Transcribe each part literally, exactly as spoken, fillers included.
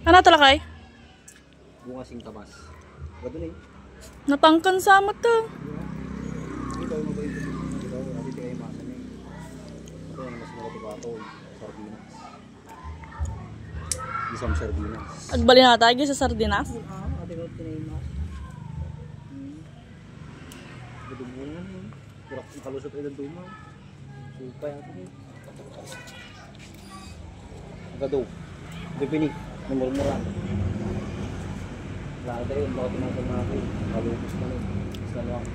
Ano talaga eh? Bunga singkamas. Gado na eh. Natangkan sa mata. Ito, ano ba yung ito? Ito, ito yung masa niya. Ito yung mas malaki pa ito. Sardinas. Isang sardinas. Agbali na tayo sa sardinas. Ah, ate ko, tinay mas. Hmm. Gado mo na yun. Pero ang kalusot ay ganito mo. Supay ako eh. Gado. Depini. Namurmuran. Wala tayo. Baka tumatang na ako eh. Kalubos na rin. Basta lang.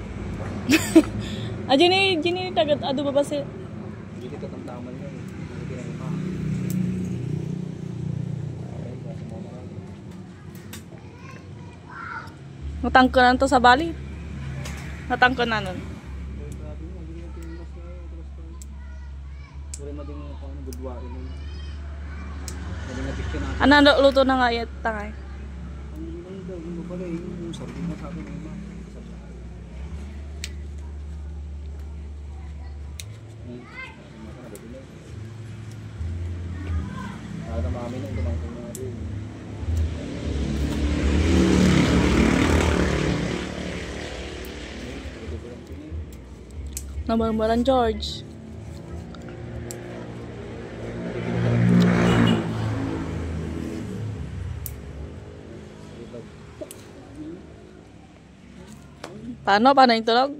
Ah, Jenny, Jenny, tagat ado ba ba si... Hindi kita tamtaman yun. Hindi kita yung pa. Ay, kaso mo naman. Natangkenan to sa bali. Natangkenan nun. Wala mading mga paano, budwari mo. Mading na picture natin. Ano, ano, luto na nga iya, tangay. Ang, ang, ang, ano pala, yung, yung sardinas sa akin, yung mga, Namurmuran, George. Paano? Paano yung tunog?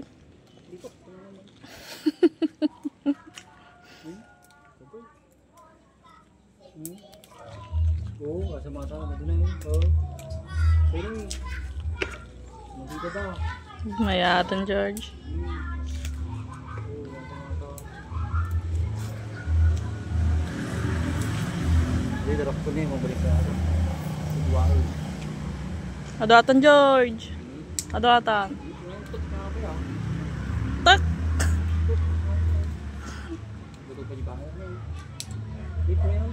Hmm? Oo, kasamata na din eh. Oo. Pero eh. Nandito ba? Mayatan, George. Hmm. Oo, kasamata. Hindi, darap ko na eh. Mabalik na ako. Siguro. Aduatan, George. Aduatan. Tek! Gusto pa di ba? Dito na yun.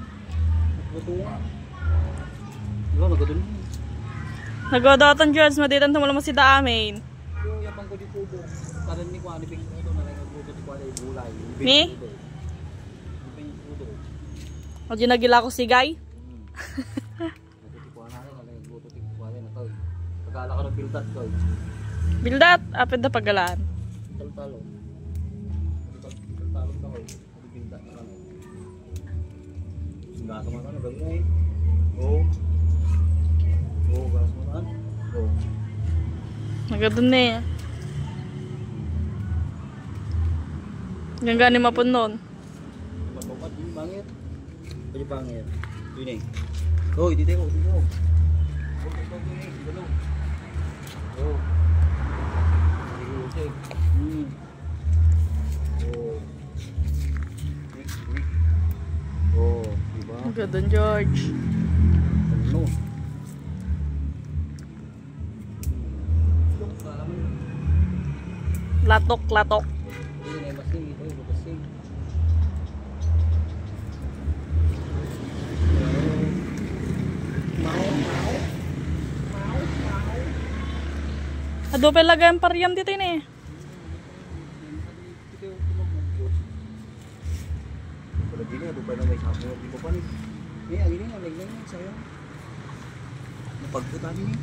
Gusto nga. Diba, magadun yun. Nagwadatan, George. Maditan tumulong mo si Daamin. Yung yapang ko di kubo. Parang ni Kuan, iping ko ito na lang yung kubo, di Kuan, yung gulay. Ni? Iping kubo. O, ginagila ko si Guy. Hmm. Nagtitikuan na rin, ano yung luto, tikuan na rin, ito. Pagala ka ng bildat, ko. Bildat, apid na pagalaan. Taltalon. Taltalon ka, ko. Bildat na kami. Ang gaso nga, ano, gawin na eh. Oo. Oo, gaso nga, ano. Oo. Nagadun na eh. Gangga ni mapunon. Matupat, yung bangir. Pwede bangir. Yun eh. Hoy, dito ko, dito ko. Oh, dito ko, dito ko. Oh. Dito ko, eh. Hmm. Oh. Next week. Oh, diba? Ang ganda, George. Ano? Latok, latok. Adu pay lagay ang pariam dito ini. Wala din eh, adu pa na may sapo, di ba pa ni? Eh, ang ini, ang ini, sayang. Napagputan ini.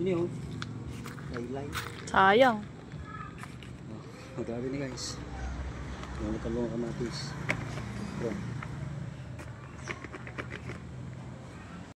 Ini, oh. Laylay. Sayang. Oh, grabe ni guys. Yung talong kamatis. Yan.